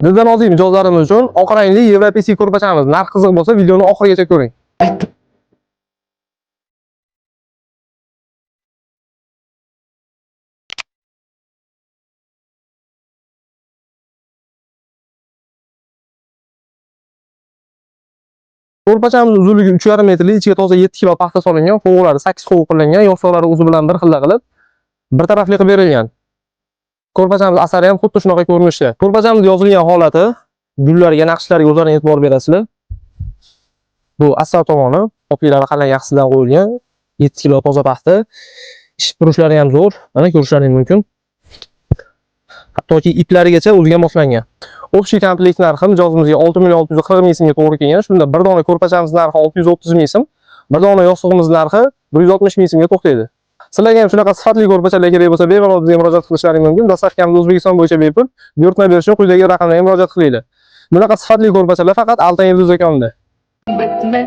Dildan mijozlarimiz uchun oq rangli yevropeyskiy ko'rpachamiz. Narx qiziq bo'lsa, videoni oxirigacha ko'ring. Ko'rpachamiz uzunligi 3,5 metrli, ichiga toza 7 kilo paxta solingan, qo'g'ilari 8 qo'g'i qilingan, yostiqlari o'zi bilan bir xilda qilib, bir tarafli qilib berilgan. Ko'rpachamiz asari ham xuddi shunaqa ko'rinishda. Ko'rpachamiz yozilgan holati, gullarga, naqshlarga o'zlaring e'tibor berasizlar. Bu asar tomoni, qoplilari qalin yaxshisidan qo'yilgan, 7 kilo toza paxta. Ish burishlari ham zo'r, mana ko'rishlaring mumkin. Hattoki iplarigacha o'ziga moslangan. Общий komplekt narxi mijozimizga 6 million 640 ming so'mga to'g'ri kelgan. Shunda bir dona ko'rpachamiz narxi 630 ming so'm, bir dona yostig'imiz narxi 160 ming so'mga to'xtaydi. Sizlarga ham shunaqa sifatli ko'rpachalar kerak bo'lsa, bemalol bizga murojaat qilishlaring mumkin. Dostavkamiz O'zbekiston bo'yicha bepul. Buyurtma berish uchun quyidagi raqamlarga murojaat qilinglar. Bunaqa sifatli ko'rpachalar faqat Altan Yıldız do'konida. Bitme.